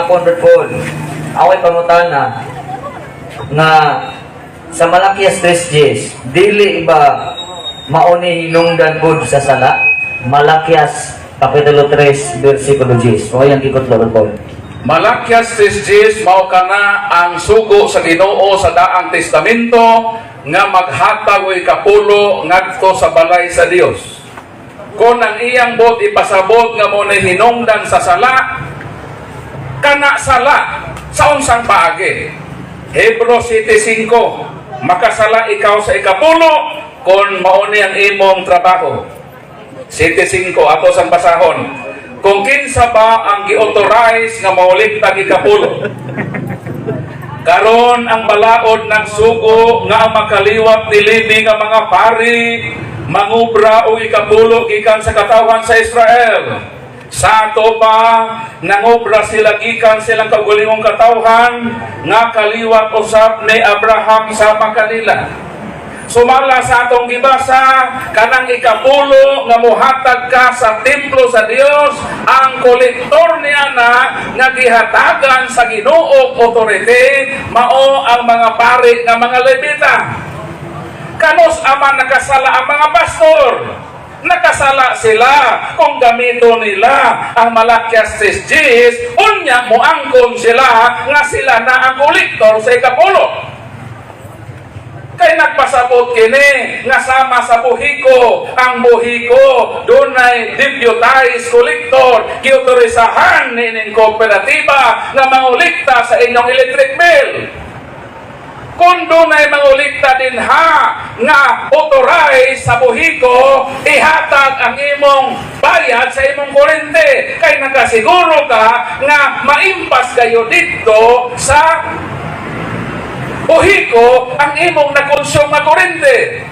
Hapon, Brad Paul. Ako'y pangutana nga sa Malakias 3:10, dili ba mao ni hinungdan pod sa sala? Malakias Kapitulo 3, versikulo 10. O yung gikot, Brad Paul. Malakias 3:10, mao kana ang sugo sa Ginoo sa Daang Testamento nga maghatag og ikapulo ngadto sa balay sa Dios. Kung ang iyang buot ipasabot nga mao ni hinungdan sa sala, kana sala sa unsang paagi? Hebrews 7:5, makasala ikaw sa ikapulo kung mao ni ang imong trabaho. 7:5, ato sang basahon. Kung kinsa ba ang gi-authorize nga maoliktag ikapulo? Karon ang balaod nagsugo nga ang makaliwat ni Levi nga mga pari mangubra og ikapulo gikan sa katawhan sa Israel. Sa ato pa, nangobra sila gikan silang kaugalingong katawhan nga kaliwat usab ni Abraham sama kanila. Sumala sa atong gibasa, kanang ikapulo nga muhatag ka sa templo sa Dios, ang kolektor niya na nga gihatagan sa Ginoo authority mao ang mga pari nga mga Levita. Kanus aman nakasala ang mga pastor? Nakasala sila kung gamito nila ang Malakias 3:10, unya moangkon sila nga sila na ang kolektor sa ikapulo. Kay nagpasabot kini nga sama sa Buhiko, ang Buhiko dunay deputized collector, giautorisahan nining kooperatiba nga mangulikta sa inyong electric bill. Kung dunay mangulikta dinha nga authorized sa Buhiko, ihatag ang imong bayad sa imong kuryente kay nakasiguro ka nga maimpas kayo dito sa Buhiko ang imong nakonsume nga kuryente.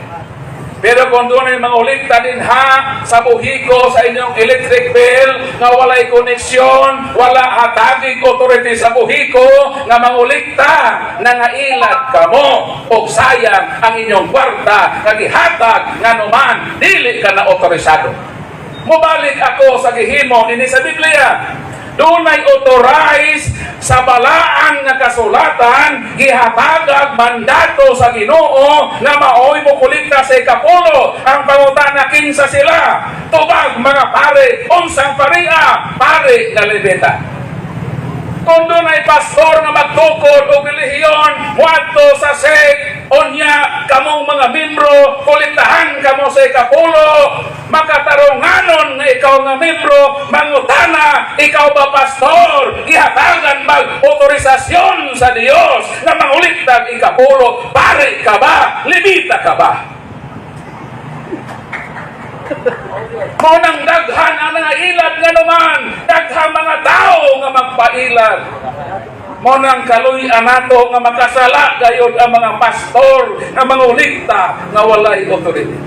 Pero kung dunay mangulikta dinha sa Buhiko sa inyong electric bill nga walay koneksyon, wala hatagig authority sa Buhiko nga mangulikta, nangailad kamo og sayang ang inyong kwarta nga gihatag nganuman dili ka na otorisado. Mubalik ako sa gihimo dinhi sa Biblia. Dunay authorized sa balaan nga kasulatan, gihatagag mandato sa Ginoo nga maoy mo kolekta sa ikapulo. Ang pangutana, kinsa sila? Tubag mga pare. Unsang paria? Pare nga Levita. Kung dunay pastor nga magtukod og relihiyon, muadto sa sect, unya kamong mga membro, kolektahan kamo sa ikapulo, makatarunganon nga ikaw nga membro mangutana, "Ikaw ba, pastor, gihatagan mag otorisasyon sa Dios nga manguliktag ikapulo? Pare ka ba? Levita ka ba?" Mao nang daghan ang mga ilad nganuman daghan mga tao nga magpailad. Mao nang kaluy-an nato nga makasala gayod ang mga pastor nga mangulikta nga walay authority.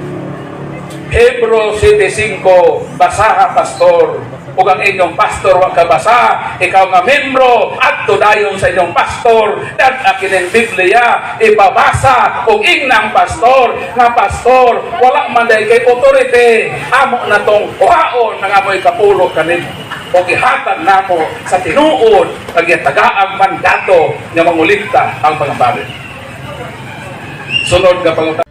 Hebrew 7:5, basaha, pastor. Ug ang inyong pastor wa kabasa, ikaw nga membro, adto dayon sa inyong pastor, dad-a kining Biblia, ipabasa ug ingnang pastor nga, "Pastor, wala man diay kay authority, amo na tong kuhaon ang amoy kapulo kanimo o gihatag namo sa tinuod kag gitagaang mandato nga mangulikta ang mga pare." Sunod nga pangutana.